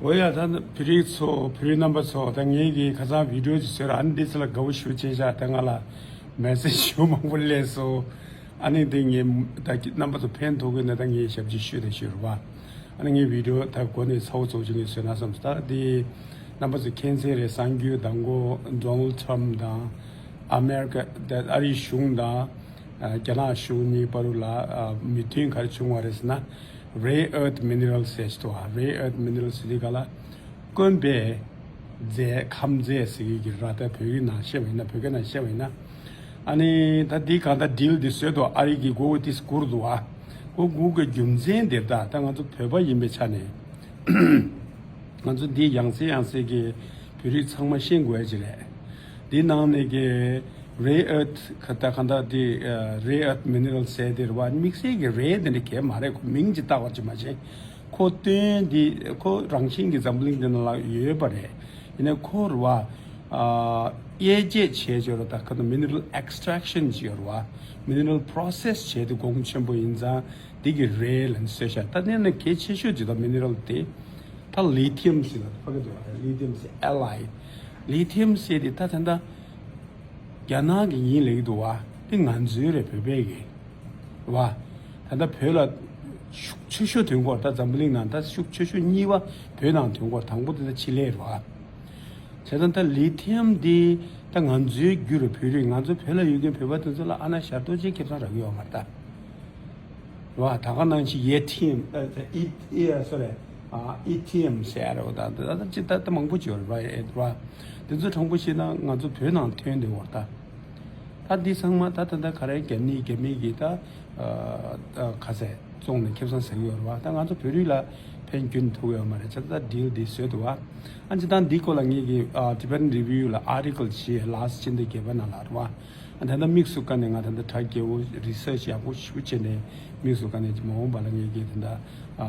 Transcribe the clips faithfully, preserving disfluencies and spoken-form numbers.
འོ་ཡ། ད་བོད་རིགས་ཚོ། བོད་རིགས་རྣམ་པ་ཚོ། ད་ངེད་ཀྱིས་ཁ་སང་བི་ཌིའོ་ཅིག་བཟོས་ར། ཨ་ནི་འདི་ཚོ་ལ་དགའ་བོ་ཞེ་པོ་བྱས་ཤག་ད་ང་ལ་མེ་སེ་ཇི་ཞེ་པོ་མང་པོ་སླེབས་སོང་། ཨ་ནི་འདི་ངས་ད་རྣམ་པ་ཚོ་ཕན་ཐོགས་ཀྱི་ན། ད་ངས་ཞབས་ཕྱི་ཞུས་དང་ཞུས་རེད་བ། ཨ་ནི་ངའི་བི་ཌིའོ་ད་འགོ་ནས་ཚ་བོ་ཚ་བོ་ཅིག་ངས་བཟོས་ན་བསམ་སོང་། ད་འདི་རྣམ་པ་ཚོ་མཁྱེན་གསལ་རེད། གསར་འགོད་མདང་དགོང་ཌོ་ནལ་ཌི་ཊརམ་ཕི་དང་ཨ་མེ་རི་ཀ་ད་ཨ་རིའི་གཞུང་དང་། ཨ། རྒྱ་ནག་གཞུང་གཉིས་བར་ལ། ཨ། མོས་མཐུན་ག་རེ་བྱུང་བ་རེད་ཟེར་ན། རེར་ཨར་ཐི་མི་ནི་རལ་ཟེར་ཞིག་འདུག་ཨ། རེར་ཨར་ཐི་མི་ནི་རལ་ཟེར་དུས་ག་ལ། དཀོན་པའི་རྫས། ཁམས་རྫས་ཟེར་གྱི་ར། ད་བོད་ཡིག་ནང་བཤད་པ་ཡིན་ན། བོད་སྐད་ནང་བཤད་པ་ཡིན་ན། ཨ་ནི་ད་འདི་གང་ལྟར་ཌིལ་འདི་བཟོས་འདུག་ཨ་རི་གི་མགོ་བོ་ཏིས་སྒུར་འདུག་ཨ། མགོ་སྒུར་གི་རྒྱུ་མཚན་འདིར། ད་ད་ང་ཚོ་བོད་པ་ཡིན་པའི་ཆ་ནས། ང་ཚོ་འདི་ཡང་སེ་ཡང་སེ་གི་བོད་རིགས་ཚང་མ་ཤེས་དགོས་ཡ་ཅིག་རེད། འདི་ནང་ནས་གི་རེར་ཨར་ཐི་ག་ད་ག་ད་འདི། ཨ། རེར་ཨར་ཐི་མི་ནི་རལ་ཟེར་དེ་རེད་བ། དམིགས་བསལ་གྱི་རེར་དེ་འདྲ་གས་མ་རེད། ཁོ་མིང་ཅིག་བཏགས་པ་ཅིག་མ་བྱན། ཁོ་དོན་འདི་ཁོ་རང་བཞིན་གྱི་འཛམ་བུ་གླིང་འདི་ནང་ལ་ཡོད་པ་རེད། ཡིན་ནའི་ཁོ་རེད་བ། ཨ། དབྱེ་འབྱེད་བྱས་ཅོ་ར། ད་ག་ད་མི་ནི་རལ་ཨེགས་ཊེག་ཤན་ཅིག་ཡོད་རེད་བ། མི་ནི་རལ་པོ་རོ་སེ་སི་བྱས་ཏེ་གོང་ཆེན་པོ་ཡིན་ཙང་། འདི་གི་རེར་ལ་ནི་བཟོས་ཤག་ད་ནས་ན་གལ་ཆེ་ཤོས་ཅིག་ད་མི་ནི་རལ་དེ། ད་ལི་ཐི་ཡམ་ཟེར་ལ་ཕ་གི་འདུག་ལི་ཐི་ཡམ་ཟེར། ཨེལ་ཨའི། ལི་ཐི་ཡམ་ཟེར་དེ་ད་ད་ད་རྒྱ་ནག་གི་ཡིན་ལེགས་འདུག་བ། དེ་ང་ཚོའི་རེད། བོད་པའི་གི་བ། ད་ད་བོད་ལ་ཤུགས་ཆེ་ཤོས་ཐོན་གོ་ར། ད་འཛམ་བུ་གླིང་ནང་ད་ཤུགས་ཆེ་ཤོས་གཉིས་པ་བོད་ནང་ཐོན་གོ་ར། དང་པོ་དེ་ད་ཆི་ལི་རེད་བ། བྱས་ཙང་ད་ལི་ཐི་ཡམ་འདི་ད་ང་ཚོའི་རྒྱུ་རུ་བོད་རིགས། ང་ཚོ་བོད་ལ་ཡོད་མཁན་བོད་པ་དེ་ཚོ་ལ་ཨ་ན་ཞར་ཏོ་ཅིག་ཁེ་བཟང་རག་གི་ཡོད་མ་རེད་ད། རེད་བ། ད་ག་ནང་བཞིན་ཡེ་ཐི་ཡམ། ཨ། ཨི་ཨི། ཨ། སོ་རེ། ཨ། ཨི་ཐི་ཡམ་ཟེར་རེད་བ། ད་ད་ད་ཅི་ད་ད་མང་པོ་ཅིག་ཡོད་རེད་བ། རེད་བ། དེ་ཚོ་དྲང་པོ་བཤད་ན་ང་ཚོ་བོད་ནང་ཐོན་བསྡད་ཡོད་རེད་ད། ད་འདི་ཚང་མ་ད་ད་ད་ག་རེ་རྒྱ་མི་རྒྱ་མི་གི་ད། ཨ། ད་ག་ཟེ་བཙོང་ནས་ཁེ་བཟང་ཟ་གི་ཡོད་རེད་བ། ད་ང་ཚོ་བོད་རིགས་ལ་ཕན་རྒྱུན་ཐུག་ཡོད་མ་རེད། བྱས་ཙང་ད་ཌིལ་འདི་བཟོས་འདུག་བ། ཨ། སྤྱིར་བཏང་འདི་སྐོར་ལ་ངེད་ཀྱི། ཨ། ཊི་བེ་ཊན་རི་བིའུ་ལ་ཨར་ཊི་ཀལ་ཅིག་ལཱ་སི་ཊི་ཕྱི་ཟླ་བརྒྱད་པ་ནང་ལ་རེད་བ། ཨ། ད་ལྟ་དམིགས་སུ་བཀར་ནས་ང་ད་ལྟ་གྲ་རྒྱས་པོ་རི་སར་ཆི་ཡག་པོ་ཞེ་པོ་བྱས་ནས། དམིགས་སུ་བཀར་ནས་མ་འོངས་པ་ལ་ངེད་ཀྱིས་ད་ལྟ། ཨ།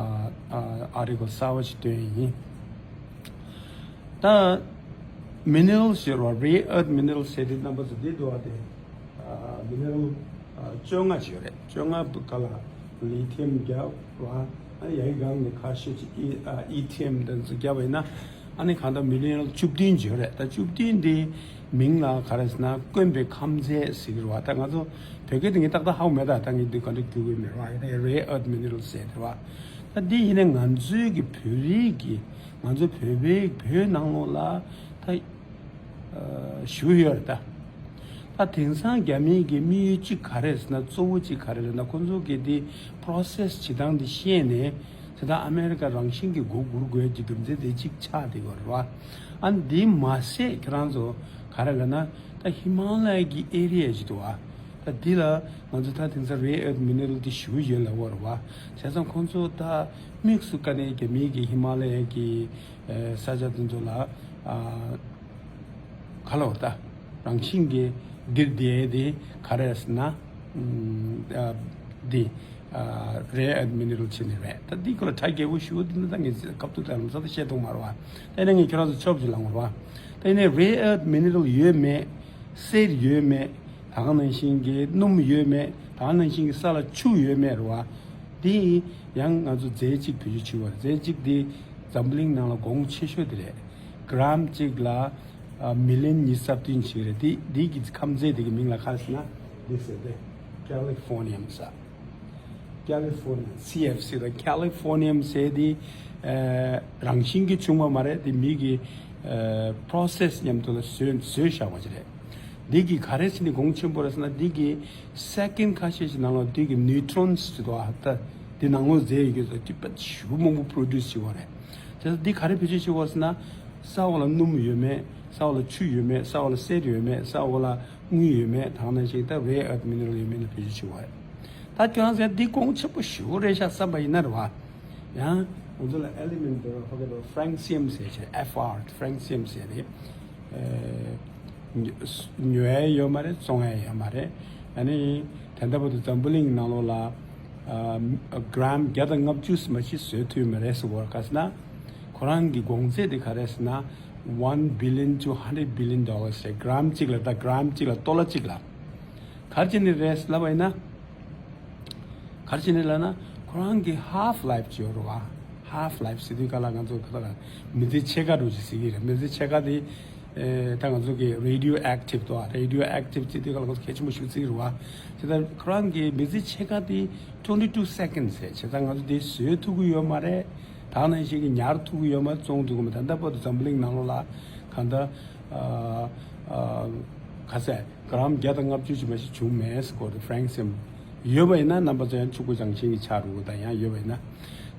ཨ། ཨར་ཊི་ཀལ་གསར་པ་ཞིག་བཏོན་ཡིན། ད་མི་ནི་རལ་ཟེར་བ། རེར་ཨར་ཐི་མི་ནི་རལ་ཟེར་དེ་རྣམ་པ་ཚོ་འདི་འདུག་བ། དེ། ཨ། མི་ནི་རལ། ཨ། བཅོ་ལྔ་ཅིག་ཡོད་རེད། བཅོ་ལྔ་ག་ལ་ལི་ཐི་ཡམ་བརྒྱབ་བ། ཨ་ནི་ཡ་གི་སྒང་ནས་ཁ་ཤས་ཅིག་ཨི། ཨ། ཨི་ཐི་ཡམ་དེ་ཚོ་བརྒྱབ་པ་ཡིན་ན། ཨ་ནི་གང་ལྟར་མི་ནི་རལ་བཅུ་བདུན་ཅིག་ཡོད་རེད། ད་བཅུ་བདུན་འདི་མིང་ལ་ག་རེ་ཟེར་ན་དཀོན་པའི་ཁམས་རྫས་ཟེར་གི་རེད་བ། ད་ང་ཚོ་བོད་སྐད་དེ་ངས་ཏག་ཏག་ཧ་གོ་མེད། ད་ད་ངས་འདི་ག་འདྲ་བསྒྱུར་དགོས་མེད་བ། ཡིན་ནའི་རེར་ཨར་ཐི་མི་ནི་རལ་ཟེར་རེད་བ། ད་འདི་ཡིན་ནའི་ང་ཚོའི་གི་བོད་རིགས་ཀྱི། ང་ཚོ་བོད་པའི་བོད་ནང་ལོགས་ལ་ད། ཨ། ཞུ་ཡོད་རེད་ད། ད་དེང་སང་རྒྱ་མིའི་གི་དམིགས་ཡུལ་གཅིག་ག་རེ་ཟེར་ན། གཙོ་བོ་གཅིག་ག་རེ་རེད་ན། ཁོང་ཚོ་གི་དེ་པོ་རོ་སེ་སི་བྱེད་སྟངས་དེ་ཤེས་ནས། དེ་ད་ཨ་མེ་རི་ཀ་རང་བཞིན་གྱི་མགོ་སྒུར་དགོས་ཀྱི་རྒྱུ་མཚན་དེ་གཅིག་ཆགས་བསྡད་ཡོད་རེད་བ། ཨ་ནི་དེ་མ་ཟད་ཁྱེད་རང་ཚོ་ག་རེ་ལབ་ན། ད་ཧི་མ་ལ་ཡ་གི་ཨེ་རི་ཡ་ཅིག་འདུག་བ། ད་འདི་ལ་ང་ཚོ་ད་དེང་སང་རེར་ཨར་ཐི་མི་ནི་རལ་དེ་ཞེ་པོ་ཡོད་ལབ་ཡོད་རེད་བ། བྱས་ཙང་ཁོང་ཚོ་ད་དམིགས་སུ་བཀར་ནས་རྒྱ་མིའི་གི་ཧི་མ་ལ་ཡ་གི། ཨ། ས་ཆ་དེ་ཚོ་ལ། ཨ། ག་ལབ་དགོས་རེད། ད་རང་བཞིན་གྱིས་འདིར་བསྡད་དེ་ག་རེ་ཟེར་ན། ཨ། འདི། ཨ། རེར་ཨར་ཐི་མི་ནི་རལ་བྱས་ནས་རེད། ད་འདི་སྐོར་ལ་གྲ་རྒྱས་པོ་ཞུ་འདི་ནི་ད་ངས་སྐབས་ཐོག་དེ་ལ་ས་ད་བཤད་ཐུབ་མ་རེད་བ། ད་ཡིན་ནའི་ངས་ཁྱེད་རང་ཚོ་ཆོབ་ཅིག་ལབ་དགོས་རེད་བ། ད་ཡིན་ནའི་རེར་ཨར་ཐི་མི་ནི་རལ་ཡོད་མེད། གསེར་ཡོད་མེད། ད་ག་ནང་བཞིན་གྱི་སྣུམ་ཡོད་མེད། ད་ག་ནང་བཞིན་གྱི་ས་ལ་ཆུ་ཡོད་མེད་རེད་བ། འདི་ཡང་ང་ཚོ་རྫས་གཅིག་བེད་སྤྱོད་བྱེད་པ་རེད། རྫས་གཅིག་འདི་འཛམ་བུ་གླིང་ནང་ལ་གོང་ཆེ་ཤོས་དེ་རེད། གྲམ་གཅིག་ལ། ཨ། མི་ལི་ཡོན་ཉི་ཤུ་རྩ་བདུན་ཅིག་རེད། འདི་འདི་གི་ཁམས་རྫས་དེ་གི་མིང་ལ་ག་རེ་ཟེར་ན། འདི་ཟེར་ཏེ། ཀེ་ལི་ཧྥོ་ནི་ཡམ་ཟེར། ཀེ་ལི་ཧྥོ་ནི་ཡམ། སི་ཨེཕ་སི་དང་ཀེ་ལི་ཧྥོ་ནི་ཡམ་ཟེར་དེ། ཨ། རང་བཞིན་གྱིས་བྱུང་བ་མ་རེད། དེ་མི་གི། ཨ། པོ་རོ་སེ་སི་མཉམ་དུ་ལ་བཟོས་བཟོས་བཞག་པ་ཅིག་རེད། འདི་གི་ག་རེ་ཟེར་ནས་གོང་ཆེན་པོ་རེད་ཟེར་ན། འདི་གི་སེ་ཀེན་ཁ་ཤས་ཤིག་ནང་ལ་འདི་གི་ནིའུ་ཊོན་སི་ཟེར་དུས་ཨ། ད་འདི་ནང་ལོགས་རྫས་ཡོད་རྒྱུ་ཚོ་ཅིག་ཞེ་པོ་མང་པོ་པོ་རོ་ཌུ་སི་བྱེད་ཀྱི་ཡོད་རེད། དེ་ཚོ་འདི་ག་རེ་བེད་སྤྱོད་བྱེད་ཀྱི་ཡོད་ཟེར་ན། ས་འོག་ལ་སྣུམ་ཡོད་མེད། ས་འོག་ལ་ཆུ་ཡོད་མེད། ས་འོག་ལ་གསེར་ཡོད་མེད། ས་འོག་ལ་དངུལ་ཡོད་མེད། ད་ག་ནང་བཞིན་ད་རེར་ཨར་ཐི་མི་ནི་རལ་ཡོད་མེད་ལ་བེད་སྤྱོད་བྱེད་ཀྱི་ཡོད་རེད། ད་ཁྱོད་རང་ཚོས་འདི་གོང་ཆེན་པོ་ཞེ་པོ་རེད་ཤག་བསམ་པ་ཡིན་ན་རེད་བ། ཡང་ང་ཚོ་ལ་ཨེ་ལི་མེན་ཊི་དེ་ཕ་གི་ལ་ཕ་རེན་སི་ཡམ་ཟེར་བྱས། ཨེཕ་ཨར། ཕ་རེན་སི་ཡམ་ཟེར་རེད། ཨེ། ཉོ་ཡ་ཡོད་མ་རེད། བཙོང་ཡ་ཡོད་མ་རེད། ཨ་ནི་ད་ལྟ་བར་དུ་འཛམ་བུ་གླིང་ནང་ལོགས་ལ། ཨ། གྲམ་བརྒྱ་དང་ལྔ་བཅུ་མ་གཏོགས་བཟོ་ཐུབ་མ་རེད་ཟེར་བ། ག་རེ་ཟེར་ན། ཁོ་རང་གི་གོང་ཚད་དེ་ག་རེ་ཟེར་ན། one billion to hundred billion dollars རེད། གྲམ་གཅིག་ལ། ད་གྲམ་གཅིག་ལ་ཏོ་ལ་གཅིག་ལ། ག་རེ་བྱས་ནས་རེད་ལབ་པ་ཡིན་ན། ག་རེ་བྱས་ནས་ལབ་ན། ཁོ་རང་གི་ཧཱཕ་ལའིཕ་ཅིག་ཡོད་རེད་བ། half life ཟེར་དུས་ག་ལ་ང་ཚོ་ག་ལ་མི་ཚེ་ཕྱེད་ཀ་འགྲོ་ཅིག་ཟེར་གྱི་རེད། མི་ཚེ་ཕྱེད་ཀ་དེ་ཨེ་ད་ང་ཚོ་གི་radio active དོ། radio active ཟེར་དུས་ག་ལ་ང་ཚོ་གལ་ཆེན་པོ་ཞིག་བརྩི་གི་རེད་བ། བྱས་ཙང་ཁོ་རང་གི་མི་ཚེ་ཕྱེད་ཀ་དེ་twenty two seconds རེད། བྱས་ཙང་ང་ཚོ་དེ་བཟོས་ཐུབ་ཀྱི་ཡོད་མ་རེད། ད་ནང་བཞིན་གྱི་ཉར་ཐུབ་ཀྱི་ཡོད་མ་རེད། བཙོང་ཐུབ་ཀྱི་མ་རེད། ད་ལྟ་བར་དུ་འཛམ་བུ་གླིང་ནང་ལོགས་ལ་གང་ལྟར་ཨ་ཨ་ག་ཚད་ཀ་རམ་བརྒྱ་དང་ལྔ་བཅུ་ཞིག་མ་ཞིག་བྱུང་མེད་ཟེར་གོ་རེད། frank ཟེར་ཡོད་པ་ཡིན་ན་རྣམ་པ་ཚོ་ཡང་ཕྱུག་པོ་ཅང་ཤེས་ཀྱི་ཆགས་འགྲོ་གི། ད་ཡང་ཡོད་པ་ཡིན་ན་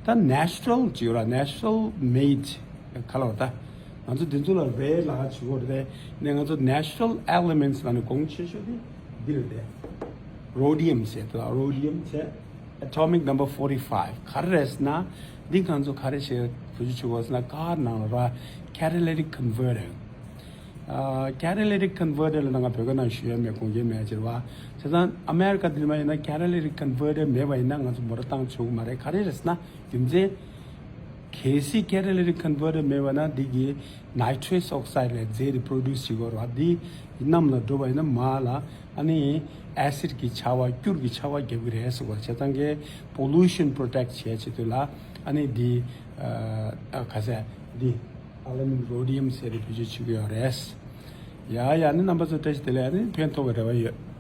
ད་natural ཅིག་ཡོད་ར། natural made ག་ལ་བ་ད་ང་ཚོ་འདི་ཚོ་ལ་རེ་ལ་ཆུ་གོ་རེད། ནས་ང་ཚོ་natural elements ལ་ནི་གོང་ཆེ་ཤོས་དེ་འདི་རེད་དེ། rhodium ཟེར་དེ་ལ་rhodium ཟེར། atomic number forty five ག་རེ་རེད་ཟེར་ན། འདི་ང་ཚོ་ག་རེ་བྱེད་བུ་ཆུ་ཆུ་གོ་ཟེར་ན་ཀར་ནང་ལ་ར་catalytic converter ཨ། catalytic converter ལ་ང་བོད་སྐད་ནང་ཞུ་ཡ་མེད། དགོངས་འགལ་མེད་ཟེར་བ། བྱས་ཙང་ཨ་མེ་རི་ཀ་འདི་མ་ཡིན་ན་catalytic converter མེད་པ་ཡིན་ན་ང་ཚོ་མོ་ཊ་བཏང་ཆོག་གི་མ་རེད། ག་རེ་རེད་ཟེར་ན་རྒྱུ་མཚན། གལ་སྲིད་catalytic converter མེད་པ་ན་འདི་གི་nitrous oxide ལས་རྫས་དེ་produce བྱེད་དགོས་རེད་བ། འདི་གནམ་ལ་འགྲོ་བ་ཡིན་ན་མར་ལ་ཨ་ནི་acid གི་ཆར་པ་སྐྱུར་གི་ཆར་པ་རྒྱབ་གི་རེད་ཟེར་བ། བྱས་ཙང་གི་pollution protect བྱེད་ཆེད་དུ་ལ་ཨ་ནི་འདི་ཨ་ག་ཟེར་འདི། aluminum rhodium ཟེར་བའི་བེད་སྤྱོད་བྱེད་ཀྱི་ཡོད་རེད། ཡ་ཡ་ནི་རྣམ་པ་ཚོ་བཀྲ་ཤིས་བདེ་ལེགས། ཨ་ནི་ཕན་ཐོགས་པའི་རེ་བ་ཡོད།